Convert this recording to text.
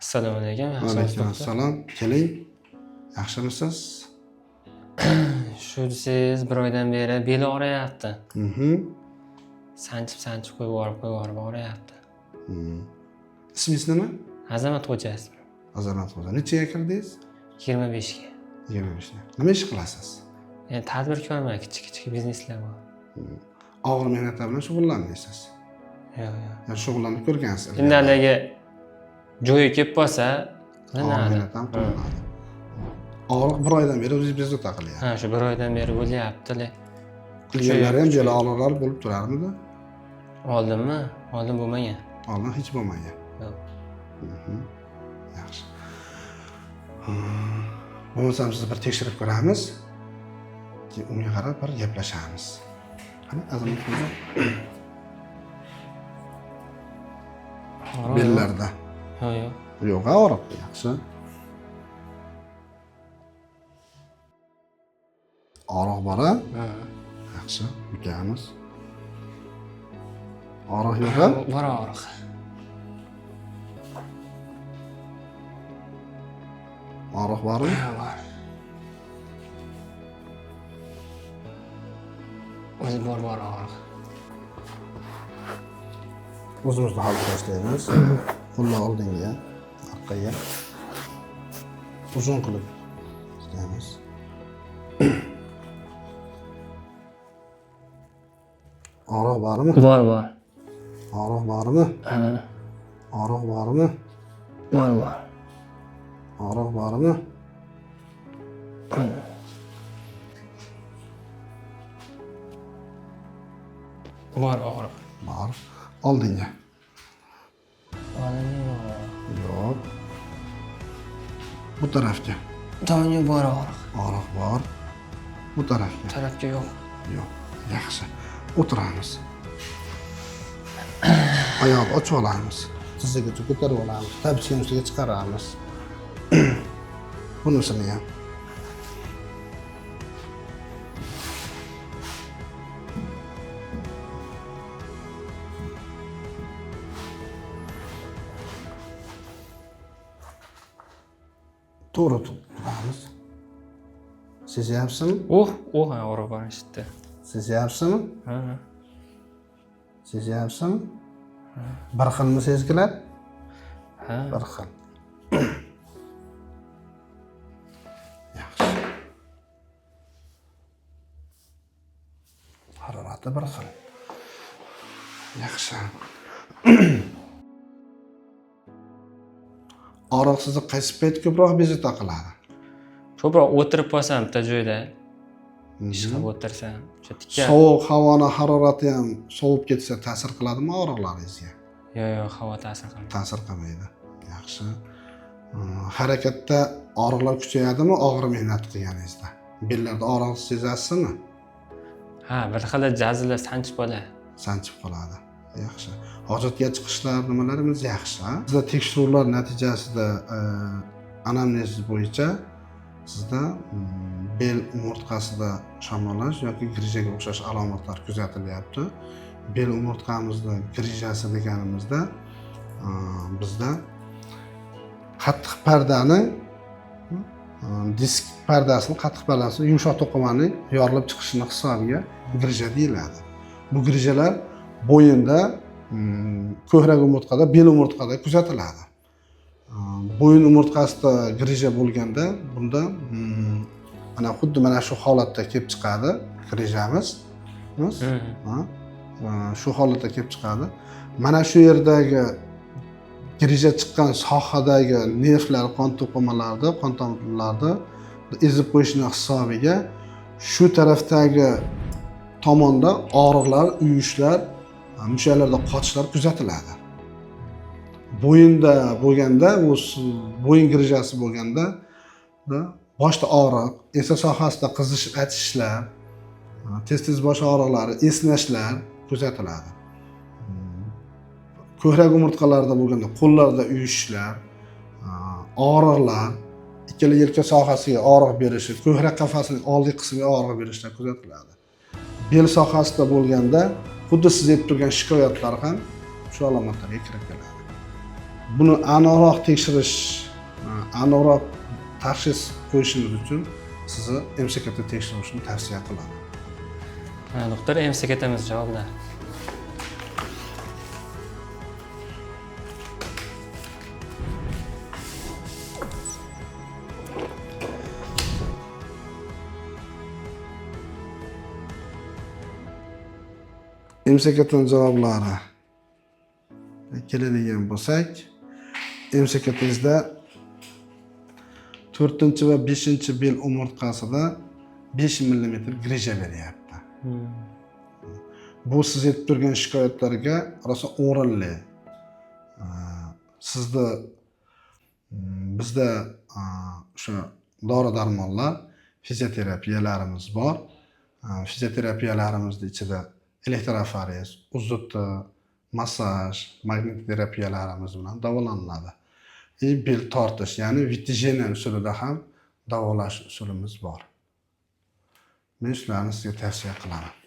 Assalomu alaykum. Alaykum assalom. Keling. Yaxshimisiz? Shu desangiz, bir oydan beri beli og'riyapti. Sanchib sanchib qo'yib yuborib qo'yib yuborib og'riyapti. Ismingiz nima? Azamat Xo'ja ismi. Azamat Xo'ja. Nechaga kirdingiz? 25ga. 25 ga. Nima ish qilasiz? Yani tadbirkorman, kichik kichik bizneslar bor. Og'ir mehnatlar bilan shug'ullanmaysiz. Yo'q, yo'q. Yo, shug'ullanib ko'rgansiz. Endi haligi joyi kelib qolsa Og'ir qilinadi. mehnat ham qilinadi. Og'riq bir oydan beri o'zingiz bezovta qilyapti. Ha, shu bir oydan beri bo'lyapti. Ilgarilari ham bel og'riqlar bo'lib turarmidi? Oldinmi? Oldin bo'lmagan. Oldin hech bo'lmagan. Yo'q. Yaxshi. Bo'lmasam sizni bir tekshirib ko'ramiz. Keyin unga qarab bir gaplashamiz. Qani, Azamat Xo'ja? Og'riq. Bellarda. Yo'q, yo'q. Yo'q, og'riq. Yaxshi. Og'riq bor-a? Ha. Yaxshi, ukamiz. Og'riq yo'q-a? Bor og'riq. Og'riq bormi? Ha, bor. O'zi bor, bor og'riq. O'zimizni holda tashlaymiz. Qo'lni oldinga, orqaga. Uzun qilib tashlaymiz. Og'riq bormi? Bor, bor. Og'riq bormi? Ha, Og'riq bormi? bor, bor. Og'riq bormi? Bor og'riq. Bor. Oldinga. Oldinga yo'q. Yo'q. Bu tarafga. Tomonga bor og'riq. Og'riq bor. Bu tarafga. Tarafga yo'q. Yo'q. Yaxshi. O'tiramiz. Oyoqni ochib olamiz. Tizzagacha ko'tarib olamiz. Tabichkani ustiga chiqaramiz. Bunisini ham. To'g'ri turamiz. Sezyapsizmi? Oh, oh, ha, og'riq bor eshitdi. Sezyapsizmi? Ha. Sezyapsizmi? Bir xilmi sezgilar? Ha. Bir xil. Yaxshi. Harorati bir xil. Yaxshi. Og'riq sizni qaysi payt ko'proq bezovta qiladi? Ko'proq o'tirib qolsam bitta joyda, ish qilib o'tirsam, o'sha tikka. Sovuq havoni harorati ham sovib ketsa ta'sir qiladimi og'riqlaringizga? Yo'q, yo'q, havo ta'sir qilmaydi. Ta'sir qilmaydi. Yaxshi. Harakatda og'riqlar kuchayadimi og'ir mehnat qilganingizda? Bellarda og'riq sezasizmi? Ha, bir xil jazila sanchib qoladi. Sanchib qoladi. Yaxshi. Hojatga chiqishlar nimalarimiz yaxshi. Sizda tekshiruvlar natijasida anamnez bo'yicha sizda bel umurtqasida shamollash yoki grijaga o'xshash alomatlar kuzatilyapti. Bel umurtqamizda grijasi deganimizda bizda qattiq pardani disk pardasini, qattiq pardasini yumshoq to'qimani yorilib chiqishini hisobiga grija deyiladi. Bu grijalar bo'yinda, ko'krak umurtqada, bel umurtqada kuzatiladi. Bo'yin umurtqasida grija bo'lganda bunda mana xuddi mana shu holatda kelib chiqadi grijamiz. Shu holatda kelib chiqadi. Mana shu yerdagi grija chiqqan sohadagi nervlar, qon to'qimalarida, qon tomirlarida ezib qo'yishini hisobiga shu tarafdagi tomonda og'riqlar, uyushlar, mushaklarda qotishlar kuzatiladi. Bo'yinda bo'lganda, bo'yin grijasi bo'lganda boshda og'riq, esa sohasida qizish, achishlar, tez-tez bosh og'riqlari, esnashlar kuzatiladi. Ko'krak umurtqalarida bo'lganda qo'llarda uyushishlar, og'riqlar, ikkala yelka sohasiga og'riq berishi, ko'krak qafasining oldi qismiga og'riq berishlar kuzatiladi. Bel sohasida bo'lganda xuddi siz aytib turgan shikoyatlar ham shu alomatlarga kirib keladi. Buni aniqroq tekshirish, aniqroq tashxis qo'yishimiz uchun sizni MSKT tekshirishni tavsiya qilaman. Ha, doktor, MSKTmiz javoblar. MSKTning javoblari keladigan bo'lsak, MSKTingizda 4 va 5 bel umurtqasida 5 millimetr grija beryapti. Bu siz aytib turgan shikoyatlarga rosa o'rinli. Sizni bizda o'sha dori darmonlar, fizioterapiyalarimiz bor. Fizioterapiyalarimizning ichida elektroforez, UZT, massaj, magnit terapiyalarimiz bilan davolaniladi. И bel tortish, ya'ni вытяжение usulida ham davolash usulimiz bor. Men shularni sizga tavsiya qilaman.